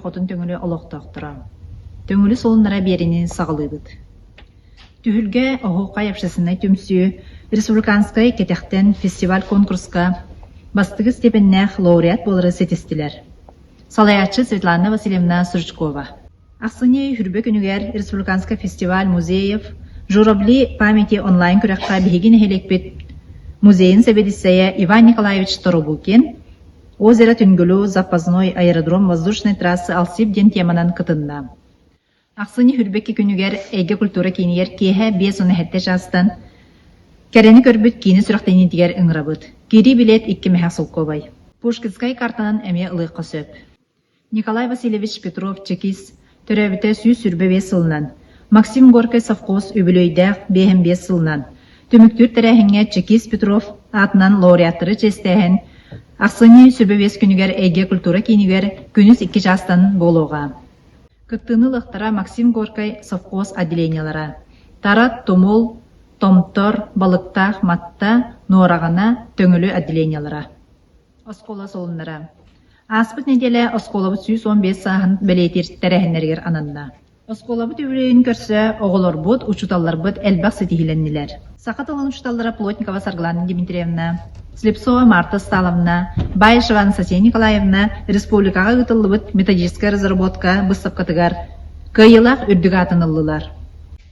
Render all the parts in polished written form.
Хотун Төҥүлү олохтоохторо! Төҥүлү суолуннара биэриини саҕалыыбыт. Түһүлгэ Оһуохай общественнай түмсүү республиканскай кэтэхтэн фестиваль-конкурска бастакы степеннээх лауреат буолары ситистилэр. Салайааччы Светлана Васильевна Стручкова. Ахсынньы ый Хүрбэ күнүгэр республиканскай фестиваль музеев «Журавли памяти» онлайн-күрэххэ биһиги нэһилиэкпит музейын сэбиэдиссэйэ Иван Николаевич Торобукин «Озеро Түнгүлү запасной аэродром воздушной трассы Алсиб» диэн теманан кытынна. Ахсынньы Хүрбэки күнүгэр Эйгэ культура киинигэр киэһэ 57 чаастан Кэрэни көрбүт киинэ сүрэхтэниитигэр ыҥырабыт. Киирии билиэт икки мэһэх солкуобай. Пушкинскай картанан эмиэ ылыахха сөп. Николай Васильевич Петров-Чекис төрөөбүтэ 125 сылынан, Максим Горькай совхоз үбүлүөйдээх 55 сылынан, түмүктүүр тэрээһиҥҥэ Чекис Петров аатынан лауреаттары чиэстээһин ахсынньы сүбэ биэс күнүгэр Эйгэ культура киинигэр күнүс икки чаастан буолуоҕа. Кыттыыны ылыахтара Максим Горькай совхоз отделениелара Тара, Тумул, Томтор, Балыктаах, Матта, Нуораҕана, Төҥүлү отделениелара. Оскуола солуннара. Ааспыт нэдиэлэ оскуолабыт 115 сааһын бэлиэтиир тэрээһиннэригэр ананна. Оскуолабыт үбүлүөйүн көрсө оҕолорбут, учууталларбыт элбэх ситиһиилэннилэр. Саха тылын учууталлара Плотникова Саргылана Дмитриевна, Слепцова Марта Сталовна, Баишева Анастасия Николаевна республикаҕа ыытыллыбыт методическай разработка быыстапкатыгар кыайыылаах үрдүк аатын ыллылар.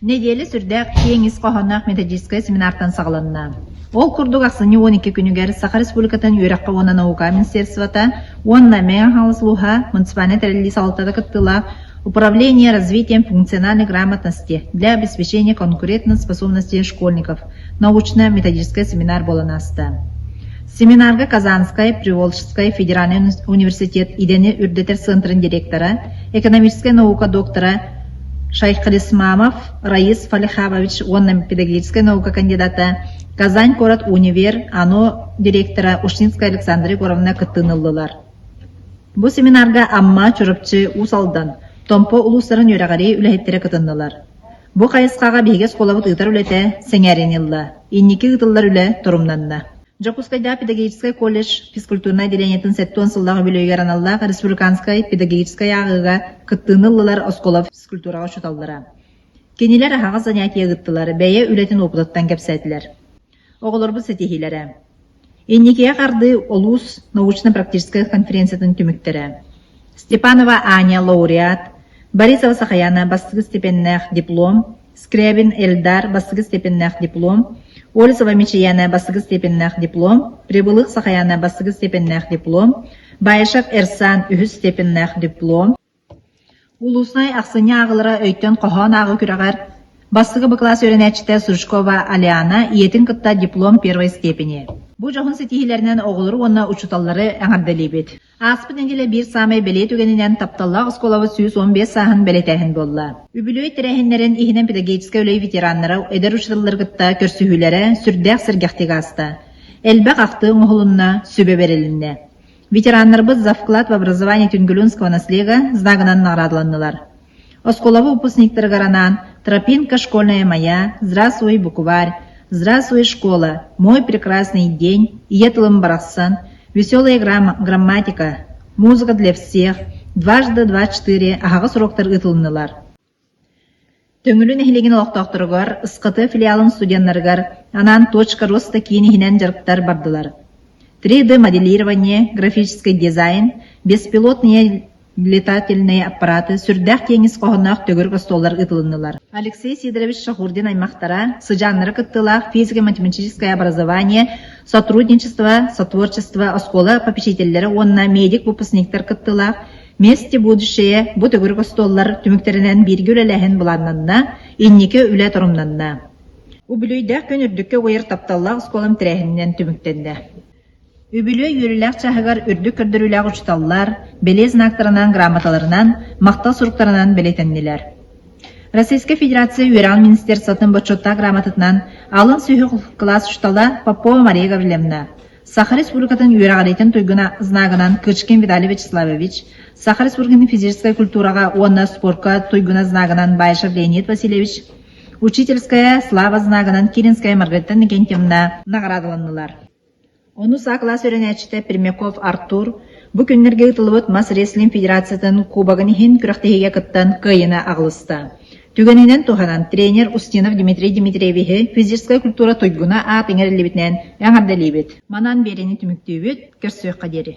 Нэдиэлэ сүрдээх киэҥ ис хоһоонноох методическай семинартан саҕаланна. Ол курдук ахсынньы 12 күнүгэр Саха Республикатын үөрэххэ уонна наукаҕа министерствота уонна Мэҥэ Хаҥалас улууһа муниципальнай тэриллии салалтата кыттыылаах Управление развитием функциональной грамотности для обеспечения конкурентоспособности школьников научно-методическай семинар буолан ааста. Семинарга Казанскай, Приволжскай федеральнай университет идэни үрдэтэр центрын директора, экономическай наука доктора Шайхалисмамов Раис Фалихабович уонна педагогическай наука кандидата, Казань куорат универ АНО директора Ушинская Александра Егоровна кыттыыны ыллылар. Бу семинарга Амма, Чурапчы, Уус Алдан, Томпо улуустарын үөрэҕирии үлэһиттэрэ кытыннылар. Бу хайысхаҕа биһиги оскуолабыт ыытар үлэтэ сэҥээриини ылла, инники ыытыллар үлэ торумнанна. Дьокуускайдааҕы педагогическай колледж физкультурнай отделениетын 70 сыллаах үбүлүөйүгэр аналлаах республиканскай педагогическай ааҕыыга кыттыыны ыллылар оскуола физкультураҕа учууталлара. Кинилэр аһаҕас занятие ыыттылар, бэйэ үлэтин уопутуттан кэпсээтилэр. Оҕолорбут ситиһиилэрэ. Инникигэ хардыы улуус научно-практическай конференциятын түмүктэрэ. Степанова Аня лауреат, Борисова Сахаяна бастакы степеннээх диплом, Скрябин Эльдар бастакы степеннээх диплом, Олесова Мичияна бастакы степеннээх диплом, Прибылых Сахаяна бастакы степеннээх диплом, Баишев Эрсан үһүс степеннээх диплом, Улуснай ахсынньы ааҕылара өйтөн хоһоон ааҕыы күрэҕэр бастакы Б кылаас үөрэнээччитэ Стручкова Алиана ийэтин кытта диплом первой степени. Бу дьоһун ситиһиилэринэн оҕолору уонна учууталлары эҕэрдэлиибит. Ааспыт нэдиэлэ биир саамай бэлиэ түгэнинэн тапталлаах оскуолабыт 115 сааһын бэлиэтээһин буолла. Үбүлүөй тэрээһиннэрин иһинэн педагогическай үлэ ветераннара эдэр учууталлары кытта көрсүһүүлэрэ сүрдээх сэргэхтик ааста. Элбэх ахтыы оҥоһулунна, сүбэ бэрилиннэ. Ветераннарбыт «За вклад в образование Тюнгелюнского наслега» знагынан наҕараадаланнылар. Оскуолабыт выпускниктарыгар анаан «Тропинка школьная моя», «Здравствуй, букварь», «Здравствуй, школа», «Мой прекрасный день», «Ийэ тылым барахсан», «Веселая грамматика», «Музыка для всех», «Дважды два четыре» аһаҕас уруоктар ыытылыннылар. Төҥүлү нэһилиэгин олохтоохторугар, СКТ филиалын студеннарыгар анаан «Точка роста» киин иһинэн дьарыктар бардылар. 3D-моделирование, графический дизайн, беспилотные летательные аппараты сүрдээх киэҥ ис хоһоонноох төгүрүк остуоллар ыытылыннылар. Алексей Сидорович Шахурдин аймахтара, сыдьааннара кыттыылаах физико-математическое образование, сотрудничество, сотворчество оскуола попечителлэрэ уонна медик-выпускниктар кыттыылаах Вместе будущее бу төгүрүк остуоллар түмүктэринэн бииргэ үлэлээһин былааннанна, инники үлэ торумнанна. Үбүлүөйдээх күн үрдүккэ угуйар тапталлаах оскуолам тэрээһининэн түмүктэннэ. Үбүлүөй үөрүүлээх чааһыгар үрдүк көрдөрүүлээх учууталлар бэлиэ знактарынан, грамоталарынан, махтал суруктарынан бэлиэтэннилэр. Российскай Федерация үөрэҕин министерствотын бочуоттаах грамотатынан алын сүһүөх кылаас учуутала Попова Мария Гаврильевна, Саха Республикатын үөрэҕириитин туйгуна знагынан Кычкин Виталий Вячеславович, Саха Республикатын физическэй культураҕа уонна спорка туйгуна знагынан Баишев Леонид Васильевич, Учительская слава знагынан Киринская Маргарита Иннокентьевна наҕараадаланнылар. Онус А кылаас үөрэнээччитэ Пермяков Артур бу күннэргэ ыытыллыбыт мас-рестлинг федерациятын кубогын иһин күрэхтэһиигэ кыттан кыайыыны аҕалыста. Түгэнинэн туһанан, тренер Устинов Дмитрий Дмитриевиһы физическэй культура туйгуна аат иҥэриллибитинэн эҕэрдэлиибит. Манан биэриини түмүктүүбүт, көрсүөххэ диэри.